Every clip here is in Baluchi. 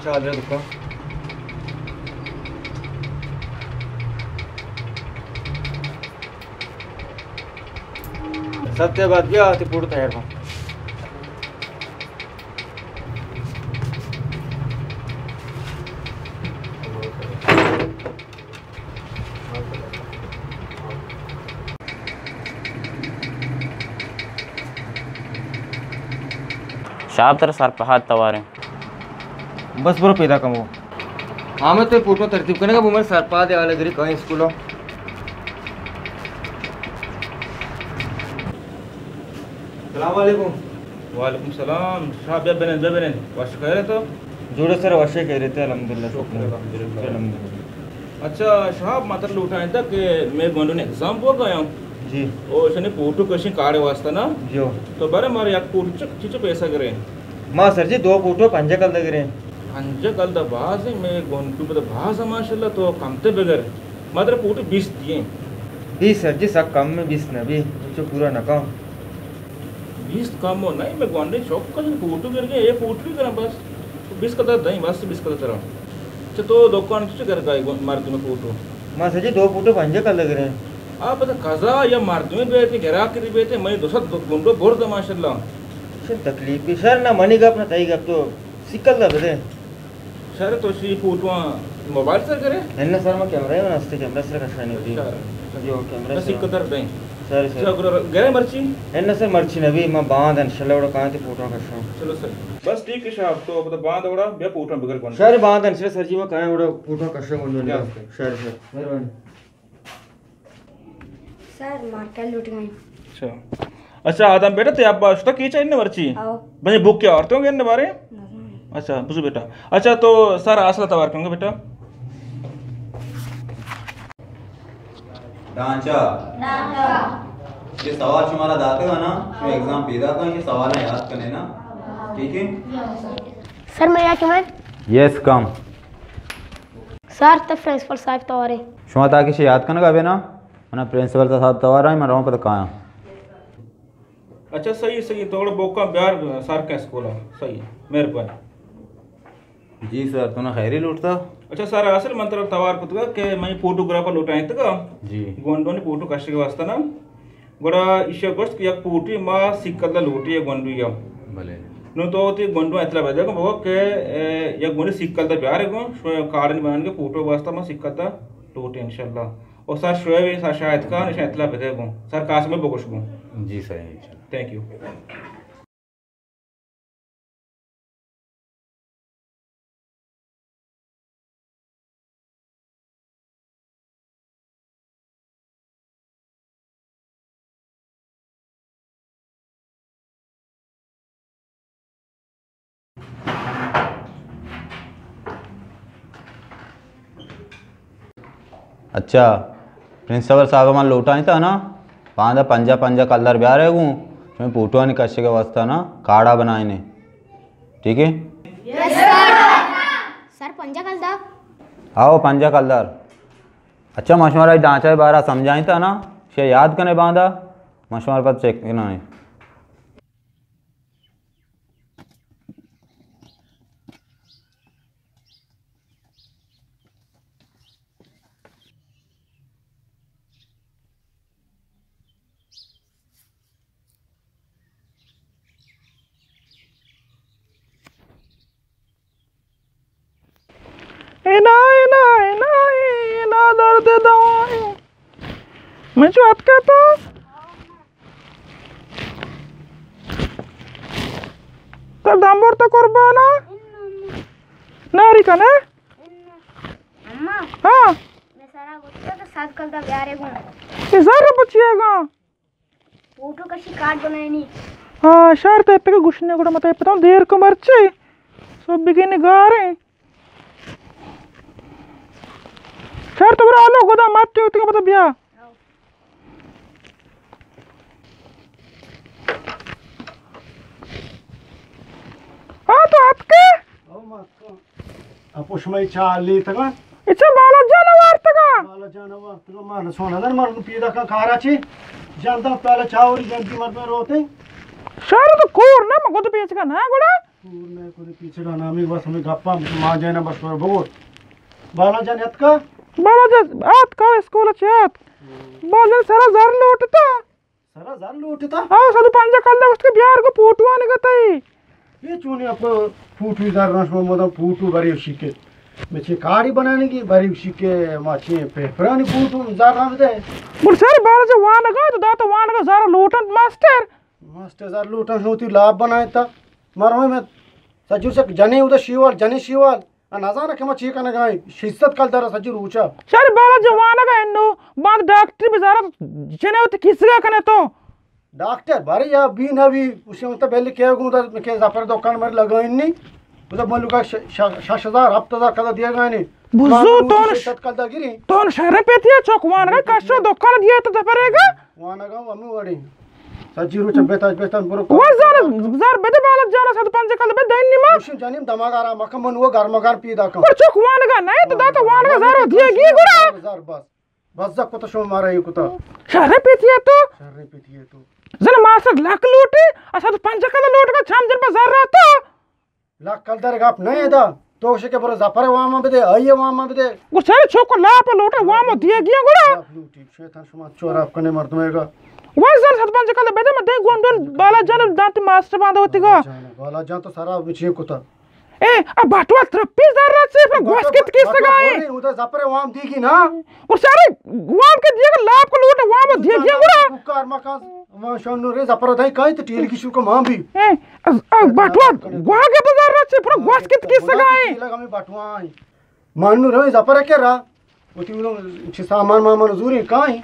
چادر دکان۔ ستے بعد بیا، تی پوڑ تیار کن۔ شاب تر سرپہاد تواریں۔ بس برو پیدا کمو۔ ہاں، میں تو فوٹو ترتیب کرنے کا، وہ میرے سرپہاد والے گری کہیں اسکولوں۔ السلام علیکم۔ وعلیکم السلام۔ شاب، بیا بنند، بیا بنند۔ وش خیر تو؟ جوڑے سر، وشے خیریت، الحمدللہ، شکر۔ شکر الحمدللہ۔ الحمدللہ۔ اچھا شاب، ما ترا لوٹائینتا کہ مئے گونڈوانی ایگزام بوگا ایں۔ جی۔ او شنی فوٹو کشیں کارڈ واسطہ نا؟ جی۔ تو بارے مارا یک فوٹو چک چچو پیسہ گرے؟ ما سر جی دو فوٹو پنجاہ کلدار گرے۔ پنجاہ کلدار باز ایں، مئے گونڈو پدا باز ایں ماشاءاللہ، تو کمتے بگر۔ ما ترا فوٹو بیست دیئیں۔ بیست سر جی سک کم ایں، بیست نہ بی، چو پورا نہ کن۔ بیست کم ہو نہیں، مئے گونڈیں چک کشن فوٹو گرگے، اے فوٹو بھی گراں بس۔ بیست کلدار دئیں، بس بیست کلدار ترا۔ چہ تو دکان چہ گرگا اے گون-، مردم فوٹو؟ ما سجی دو فوٹو پنجاہ کلدار گریں۔ آ پتہ قضا یا مردم بیت، گراک دی بیت، منی دو سد گونڈو برد ماشاءاللہ۔ چہ تکلیف بھی شر نہ، منی گپ نہ تئی گپ، تو سی کلدار بدے۔ سر، تو شی فوٹواں موبائل سر کرے؟ اناں سر، ما کیمرہ ہی بناستے، کیمرہ سر کشانی تھی۔ اچھا۔ جو کیمرہ بس سر۔ ایک قدر دیں۔ سر، سر۔ اچھا، گرے، گرے مرچی؟ اناں سر، مرچی نبی، ما باند انشاءاللہ وڑا کاں تے فوٹو کشاں۔ چلو سر۔ بس ٹھیک ہے شاہ، تو پتہ باند وڑا بیا فوٹو بگر کون۔ سر، باند انشاءاللہ سر جی، ما کاں وڑا فوٹو کشاں کون۔ جا۔ سر، سر۔ مہربانی۔ سر، مارکیٹ لوٹ گئے۔ اچھا۔ اچھا، آدم بیٹا، تے ابا شتا کیچا اناں مرچی؟ آؤ۔ بنے بک کیا اور تو گئے اناں بارے؟ نہ، نہ۔ اچھا، بزو بیٹا۔ اچھا، تو سر اصل توار کنگے بیٹا۔ ڈانچا۔ ڈانچا۔ یہ سوال شمارا داتے گا نا، شما ایگزام پیدا کن، یہ سوال یاد کنے نا۔ ٹھیک ہے؟ سر، میں یاد کناں؟ یس، کم۔ سر، تو پرنسپل صاحب توارے۔ شما تاکہ شے یاد کنگا بے نا، منا پرنسپل صاحب توارا، من رہوں پتہ کایاں۔ اچھا، صحیح، صحیح، تو گڑا بوکاں بیار سر کے اسکول۔ صحیح، مہربانی۔ جی سر، تو نا خیری لوٹتا؟ اچھا سر، اصل من ترا توار کتگا کہ من فوٹوگرافر لوٹائینتگا۔ جی۔ گونڈونی فوٹو کشگ واسطہ نا۔ گڑا ایشی ء گوشت کہ یک پوٹی ما سی کلدار لوٹی ء گونڈوی ء۔ بلے۔ نوں تو وتی گونڈو ء اطلاع بدے گوں بگو کہ، اے، یک گونڈی سی کلدار بیارے گوں، شوئے کارڈ بنانے کے پوٹو واسطہ ما سی کلدار لوٹی انشاءاللہ۔ او سر شعیب، سر شاہد خان، ایشاں اطلاع بدے گوں۔ سر قاسم ء بگوش گوں۔ جی سر، انشاءاللہ۔ Thank you. اچھا، پرنسپل صاحب ء من لوٹائینتا نا، باندا پنجاہ پنجاہ کلدار بیارے گوں، شمئے پوٹوانی کشگ ء واسطہ نا کارڈا بنائینے۔ ٹھیک ہے؟ سر، پنجاہ کلدار؟ آؤ، پنجاہ کلدار۔ اچھا، من شمارا ڈانچہ ء بارہ سمجھائینتا نا، شے یاد کنے باندا، من شمارا پد چیک کناں۔ اینا، اینا، اینا، اینا درد دوائیں۔ من چو اتکا تو؟ تر دم برتا قربانا؟ ناری کنے؟ اما، ہاں۔ میں سارا گوشتا کہ سات کلدار بیارے گوں۔ یہ زر بچیے گا؟ فوٹو کشی کارڈ بنائینی۔ ہاں، شہر تے پہ گشنے گڑا مت پتہ دیر کو مرچے۔ سو بگینے گارے۔ شہر تو برا آلو گدا مت تے پتہ بیا۔ ہاں، تو اتکے؟ اپو شمئے چاہ لیتگاں؟ اچھا، بالا جان وارتگاں؟ بالا جان وارتگاں، ما سونا در مردم پیدا کن کارا چی؟ جان دم پہلا چاوری جان دی مردم روتے۔ شہر تو کور نہ، مگو تو پیچ کا نہ گڑا؟ پور نہ کنی پیچھے نامی بس ہمیں گپا ماں جانا بس پر بگو۔ بالا جان اتکا؟ بالا جان اتکا اسکول چہ اتک۔ بالا جان سرا زر لوٹتا۔ سرا زر لوٹتا؟ ہاں، صد و پنجاہ کلدار گوشت کہ بیار گو پوٹو آنگا تئی۔ یہ چونی اپ پوٹو زر نش مدام پوٹو بری شیکے۔ میں چے کاری بنانے کی بری شیکے ما چے پیپرانی پوٹو زر ہم دے۔ بل سر بالا جان وانگا تو داتا وانگا زر لوٹن ماسٹر۔ ماسٹر زر لوٹن ہوتی لاپ بنائے تا۔ مرمے میں سجو سے جنے ادا شیوال، جنے شیوال۔ آ نزانہ کہ ما چی کنگا ایں۔ شش سد کلدار سجی روچا۔ شر بالا جوانگا انو، باند ڈاکٹر بزارت جنے وتی کیسگا کنے تو۔ ڈاکٹر بارے یا بی نہ بی، اسی وقت بل کیا گوں دا کہ زفر دکان مر لگائنی۔ ادا ملکا ش-، ش-، شش ہزار، ہفت ہزار کدا دیا گانی۔ بزو تو شش سد کلدار گری۔ تو شر پیتیا چوک وانگا کشو دکان دیا تو زفرے گا۔ وانگا ہمیں وڑی۔ سجی روچ بیتاج بیتان برو۔ ور زر، زر بدے بالا جانا، صد پنجاہ کلدار بدے دین نیما۔ مشین جانیم دماغ آرام مکن من وہ گرم گرم پیدا کن۔ پر چوک وانگا نہ تو داتا وانگا زر دیگی گڑا۔ زر بس۔ بس زک کتا شما مارا یہ کتا۔ شر پیتی ہے تو۔ شر پیتی ہے تو۔ زن ماسٹر لک لوٹی، صد پنجاہ کلدار لوٹ کا چم جن پر زر رہتا۔ لاکھ کلدار گپ نہ ادا۔ تو شکے برو زپر وام بدے، آئی وام بدے۔ گو سر چوک لاپ لوٹے وام دیگی گڑا۔ لاپ لوٹی، شیطان شما چور آپ کنے مردمے گا۔ وای زر صد پنجاہ کلدار بدے، من دے گونڈل بالا جان دانتی ماسٹر باندھا ہوتی گا۔ بالا جان، بالا جان تو سرا بچے کتا۔ اے، ا بٹوا ترپی زر رچے، پر گوش کت کیسگا اے۔ ادا زپر وام دیگی نا۔ گڑا سارے وام کے دیگا لاپ کو لوٹ وام دیگی گڑا۔ کار مکان، ما شان نو رے زپر دای کای تو ٹیل کی شو کو مان بھی۔ اے، ا، ا بٹوا گوا کے تو زر رچے، پر گوش کت کیسگا اے۔ ٹیل ہمیں بٹوا اے۔ مان نو رے زپر کے را۔ وتی چی سامان مامان زوری کای۔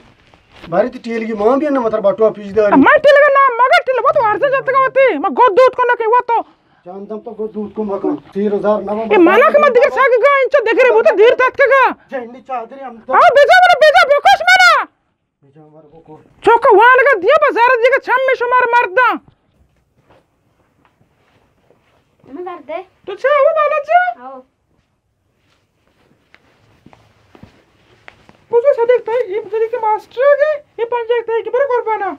باری تی ٹیل کی مان بھی نہ متر بٹوا پیش داری۔ من ٹیل کا نام مگر ٹیل بہت ارزان جتگا وتی۔ ما گود دوت کو نہ کہ وہ تو چاندم تو گو دود کو مکن۔ تیر زار نہ اے مانا کہ من دیگر ساگ گا انچو دیگر بوتا دیر تات کا۔ جنی چادری ہم تو۔ آ بیجا منا بیجا بکش منا۔ بیجا مر بکو۔ چوکا وانگا دیا بازار دیگا چم میں شمار مرداں۔ ہمیں درد ہے۔ تو چاہ ہو بالا جا؟ آؤ۔ بزو صدیق تئی، اے صدیق ماسٹر گے، اے پنجاہ تئی کہ برو قربانا۔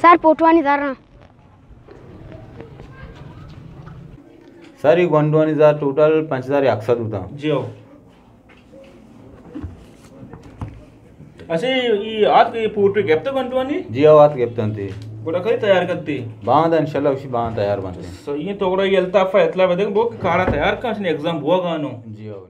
سر پوٹوانی زراں۔ سر، اے گونڈوانی زر ٹوٹل پنچ ہزار یک سد بوتاں۔ جی ہو۔ اچھا، اے، اے آتک اے پوٹو گپت گونڈوانی؟ جی ہو، آتک گپتنت۔ گڑا کدی تیار کنت؟ باند انشاءاللہ، اسی باند تیار بنت۔ صحیح، تو گڑا اے الطاف اطلاع بدے بو کہ کارا تیار کن، اچھا ایگزام بوا گانو۔ جی ہو۔